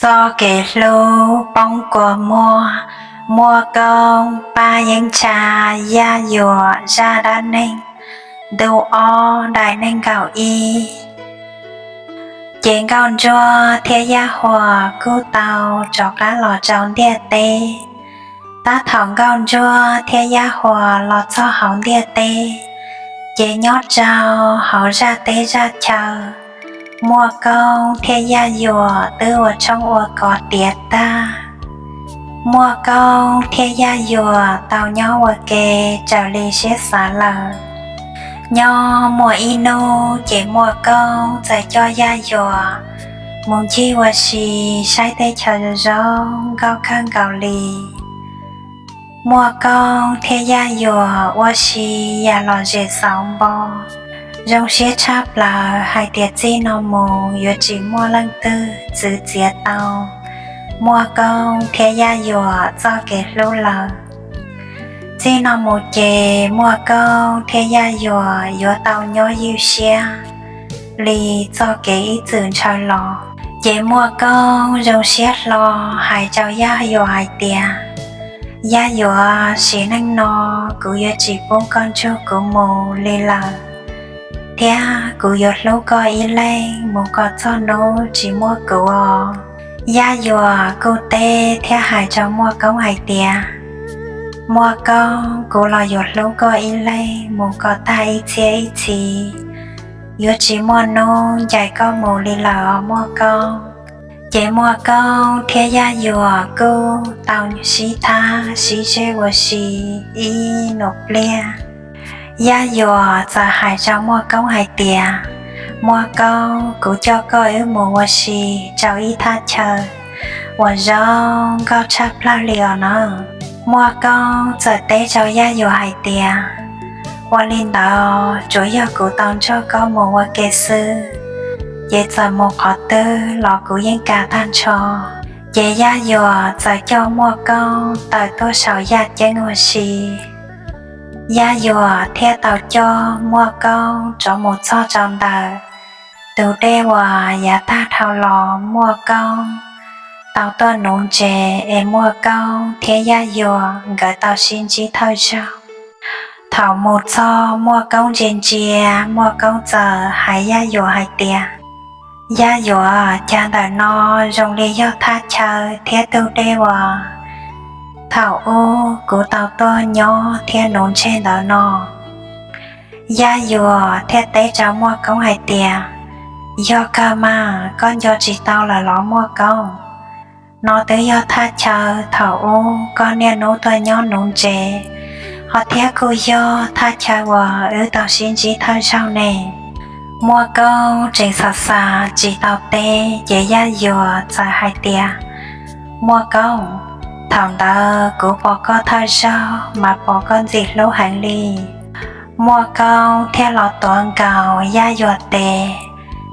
Txoj kev hlub poob kua muag, Muaj Koob pab yeeb ntsha Yaj Yuam zaj dab neeg, ntu ob, daim neeg nkaum ib. Ces Nkauj Ntsuab thiab Yaj Huam kuj tau rov qab los rau ntiaj teb. Tab thaum Nkauj Ntsuab thiab Yaj Huam los txog hauv ntiaj teb, ces nyob rau hauv zaj teb zaj chaw, Muaj Koob thiab Yaj Yuam twb ua tshoob ua kos tiav tag. Muaj Koob thiab Yaj Yuam tau nyob ua ke raws li siab xav lawm. Nyob muaj ib hnub ces Muaj Koob txawm coj Yaj Yuam mus ncig ua si saib teb chaws zoo zoo nkauj kawg nkaus li. Muaj Koob thiab Yaj Yuam ua si yam lom zem xauv npo, zoo siab tshaj plaws hais tias txij no mus yuav tsis muaj leej twg txwv txiav tau Muaj Koob thiab Yaj Yuam txoj kev hlub lawm. Txij no mus ces Muaj Koob thiab Yaj Yuam yuav tau nyob ywj siab li txoj kev ib txwm ntshaw los. Ces Muaj Koob zoo siab hlo hais rau Yaj Yuam hais tias, Yaj Yuam, sim neej no kuv yuav tsis pub koj nrug kuv mus li lawm, thiab kuv yuav hlub koj ib leeg mus kom txog hnub tsis muaj kuv os. Yaj Yuam kuj teb thiab hais rau Muaj Koob hais tias, Muaj Koob, kuv los yuav hlub koj ib leeg mus kom tag ib txhiab ib txhis, yuav tsis muaj hnub ncaim koj mus li lawm os Muaj Koob. Ces Muaj Koob thiab Yaj Yuam kuj tau sib thab sib zeb ua si ib nus pliag. Yaj Yuam txawm hais rau Muaj Koob hais tias, Muaj Koob, kuv coj koj wb mus ua si rau ib thaj chaw uas zoo nkauj tshaj plawg li os no. Muaj Koob txawm teb rau Yaj Yuam hais tias, Ua li ntawd tsuav yog kuv tau nrog koj mus ua ke xwb, ces txawm mus qhov twg los kuv yeej kam tag nrho. Ces Yaj Yuam txawm coj Muaj Koob tawm tuaj saum yaj ceeb ua si. Yaj Yuam thiaj tau coj Muaj Koob rov mus txog rau ntawm tus dej uas yav tag dhau los Muaj Koob tau tuaj nuv ntses es Muaj Koob thiab Yaj Yuam nkawd tau sib ntsib thawj zaug. Thaum mus txog Muaj Koob ntsia ntsia, Muaj Koob txawm hais Yaj Yuam hais tias, Yaj Yuam, cas ntawm no zoo li yog thaj chaw thiab tug dej uas thaum ub kuv tau tuaj nyob thiab nuv ntseg ntawd no. Yaj Yuam thiaj teb rau Muaj Koob hais tias, Yog kawg mas, koj nco tsis tau lawm los Muaj Koob? No twb yog thaj chaw thaum ub koj niaj hnub tuaj nyob nuv ntses, ho thiab kuj yog thaj chaw uas wb tau sib ntsib thawj zaug ne. Muaj Koob tseem xav xav tsis tau teb, ces Yaj Yuam txawm hais tias, Muaj Koob, thaum ntawd kuv pom koj thawj zaug mas pom koj ntxim hlub heev li. Muaj Koob thiaj los tuav nkaus Yaj Yuam tes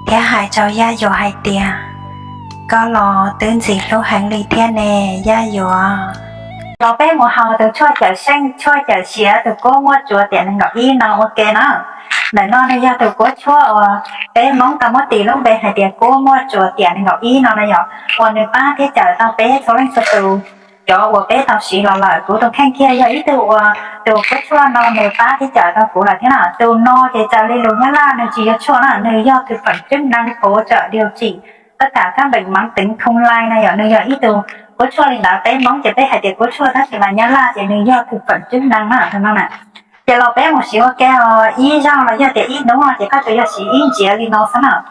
thiab hais rau Yaj Yuam hais tias, Koj los twb ntxim hlub heev li thiab ne, Yaj Yuam. Los peb mus haus tus tshuaj cawm seej, tshuaj cawm siav tus kuab muaj tsuas tiam nees nkaum ib no ua ke na. Ntawm no nws yog tus kuab tshuaj uas peb Hmoob tau muab tis lub npe hais tias kuab muaj tsuas tiam nees nkaum ib no na yom, uas nws pab thiab cawm tau peb txhua leej txhua tus. Cov uas peb tau siv los lawm, kuv tus kheej kiag yog ib tug uas tus kuab tshuaj no nws pab thiab cawm tau kuv lawm thiab na. Tus no ces raws li lus Nyab Laj nws tsis yog tshuaj na, nws yog thực phẩm chức năng hỗ trợ điều trị tất cả các bệnh mãn tính không lây na yom, nws yog ib tug kuab tshuaj li ntawd. Peb Hmoob ces peb hais tias kuab tshuaj, tab sis mas Nyab Laj ces nws yog thực phẩm chức năng na, tus no na. Ces los peb mus siv ua ke os, ib zaug los yog tias ib hnub no ces koj tsuas yog siv ib ntsiav li no xwb na.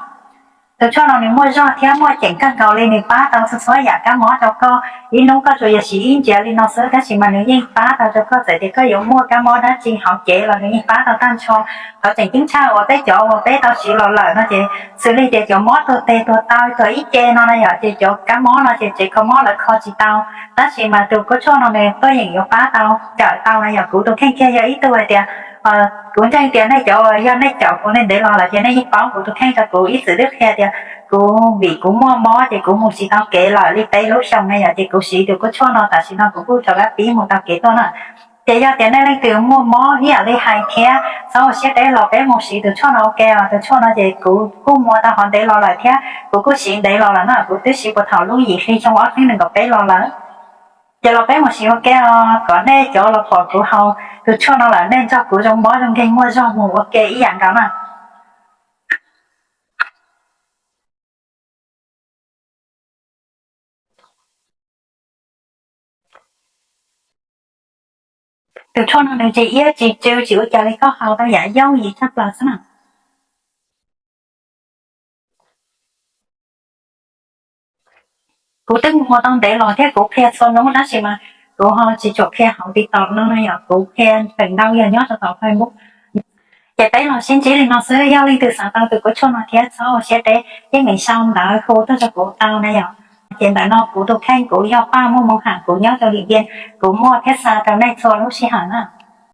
Tus tshuaj no nws muaj zog thiab muaj ceem kawg nkaus li, nws pab tau txhua txhua yam kab mob rau koj. Ib hnub koj tsuas yog siv ib ntsiav li no xwb, tab sis mas nws yeej pab tau rau koj, txawm tias koj yuav muaj kab mob dab tsi hauv cev los nws yeej pab tau tag nrho. Qhov tseem ceeb tshaj uas peb cov uas peb tau siv los lawm no ces xws li tias cov mob tuag tes tuag taw tuag ib ce no na yom, ces cov kab mob no ces tsev kho mob lawv kho tsis tau, tab sis mas tus kuab tshuaj no nws tuaj yeem yuav pab tau cawm tau na yom. Kuv tus kheej kiag yog ib tug hais tias, kuv ntseeg tias nej cov uas yog nej caum kuv nej ntev los lawm ces nej yeej paub kuv tus kheej rau kuv ib txwm twb qhia tias kuv vim kuv muaj mob ces kuv mus tsis tau kev lawm li peb lub xyoo na yom, ces kuv siv tus kuab tshuaj no tam sim no kuv kuj rov qab pib mus tau kev tuaj na. Ces yog tias nej leej twg muaj mob ib yam li hais thiab txhob ua siab deb los peb mus siv tus tshuaj no ua ke os. Tus tshuaj no ces kuv kuj muaj tau qhov ntev los lawm thiab kuv kuj siv ntev los lawm na, kuv twb siv puag thaum lub yim hli xyoo ob txhiab nees nkaum peb los lawm. Ces los peb mus siv ua ke os, kom nej cov los pom kuv haus tus tshuaj no lawm nej nrog kuv zoo mob zoo nkeeg muaj zog mus ua ke ib yam nkaus na. Tus tshuaj no nws tsis iab tsis tsw tsis ua cas li, koj haus tau yam yooj yim tshaj plaws xwb na. Kuv twb mus ua tau ntev los thiab kuv qhia txhua hnub tab sis mas kuv ho tsis tshua qhia hauv TikTok no na yom, kuv qhia feem ntau yog nyob rau tom Facebook. Ces peb los sib ntsib li no xwb, yog leej twg xav tau tus kua tshuaj no thiab txhob ua siab deb, yeej meem sau ntawv hu tuaj rau kuv tau na yom. Ces ntawm no kuv tus kheej kuv yog Paj Muaj Moo Ham, kuv nyob rau Lim Piaj, kuv muaj thiab xa rau nej txhua lub sij hawm na.